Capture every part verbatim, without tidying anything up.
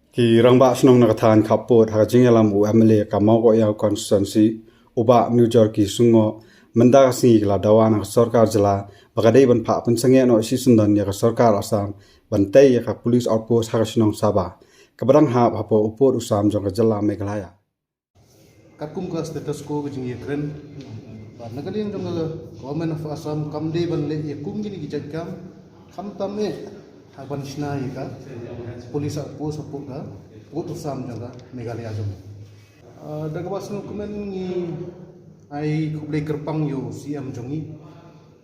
Ki rangbah shnong na ka thaiñ Khappud ha ka jingïalam u M L A ka Mawkohyaw constituency, u Bah Nujorki Sungo, mynta ka sngi ki la dawa na ka sorkar jylla ba ka dei ban phah pynsangeh noh shisyndon ïa ka sorkar Assam ban tei ïa ka police outpost ha ka shnong Saba, kaba dang hap hapoh u pud u sam jong ka jylla Meghalaya. Katkum ka status quo ka jingïakren, ba na ka liang jong ka Government of Assam kam dei ban leh ïa kum kine ki jait kam, khamtam eh ha ban shna ïa ka police outpost hapoh ka pud u sam jong ka Meghalaya jong. Ah, da kaba sngewkmen ngi ai khublei kyrpang ïa u C M jong ngi,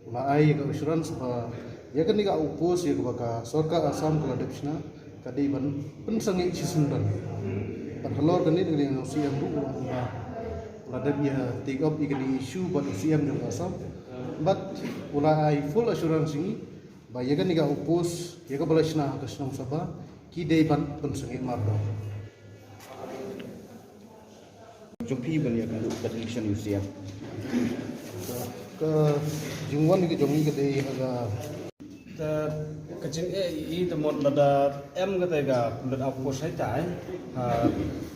u la ai ka assurance ba ïa kane ka outpost ïa kaba ka sorkar Assam ka la dep shna ka dei ban pynsangeh shisyndon. Bad halor kane na ka liang jong u C M ruh u la ong ba u la dep ïa take up ïa kane ka issue bad u C M jong ka Assam. Bad u la ai full assurance ïa ngi ba ïa kane ka outpost ïa kaba la shna ha ka shnong Saba ki dei ban pynsangeh mardor. Jong phi ban ïa ka, ka election U C M. Ka jingwan ka jong ngi ka dei ha ka. Te ka jingeh i te mut lada em kata ka pulit outpost ha tai, ha,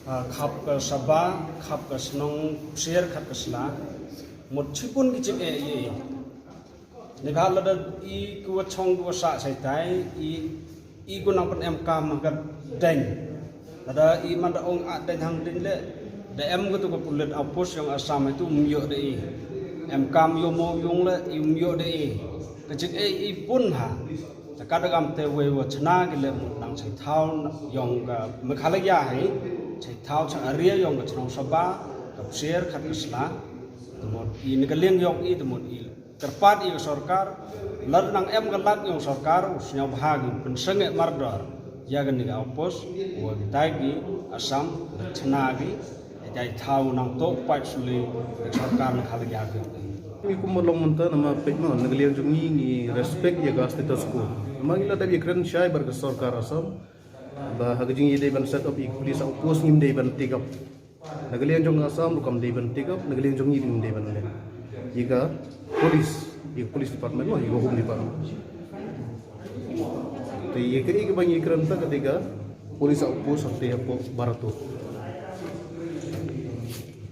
ha khap ka Saba, khap ka shnong Psiar, khap ka Sla. Mut shibun ka jingeh i. Ni ba lada i ku wa chong ku wa sa sai tai i, i ku nang pyn em kam ha ka deng. Lada i man da ong a deng hang deng le, da em ka tu ka pulit outpost jong Assam itu um ïoh da i. Em kam ïoh mo ïong le i um ïoh da i. Ka jingeh i bun ha. Te ka da gam te wei wa chna ki le mut nang sai thaw ïong ka Meghalaya hi. Sai thaw cha area ïong ka chnong Saba, ka Psiar, khat ka Sla. Te mut i ni ka liang ïong i te mut i. Kyrpad ïa ka sorkar, lada nang em ka lad ïa ka sorkar, u sngewbha ki pynsangeh mardor ïa kane ka outpost, wa kitai ki Assam, ba chna ki, ïa kitai thaw nang tok paip suli, ka sorkar na khala ïa ki. Ngi kum ba long mynta namar peit mo, na ka liang jong ngi ngi respect ïa ka status quo. Namar ngi la dep ïakren shai bad ka sorkar Assam, ba ha ka jingïadei ban set up ïa ka police outpost ngim dei ban take up. Na ka liang jong ka Assam ruh kam dei ban take up, na ka liang jong ngi ruh ngim dei ban leh. Ïa ka police, ïa ka police department, ïa ka home department. Te ïa ka, ïa ka ba ngi kren ta ka dei ka police outpost hangtei hapoh Barato.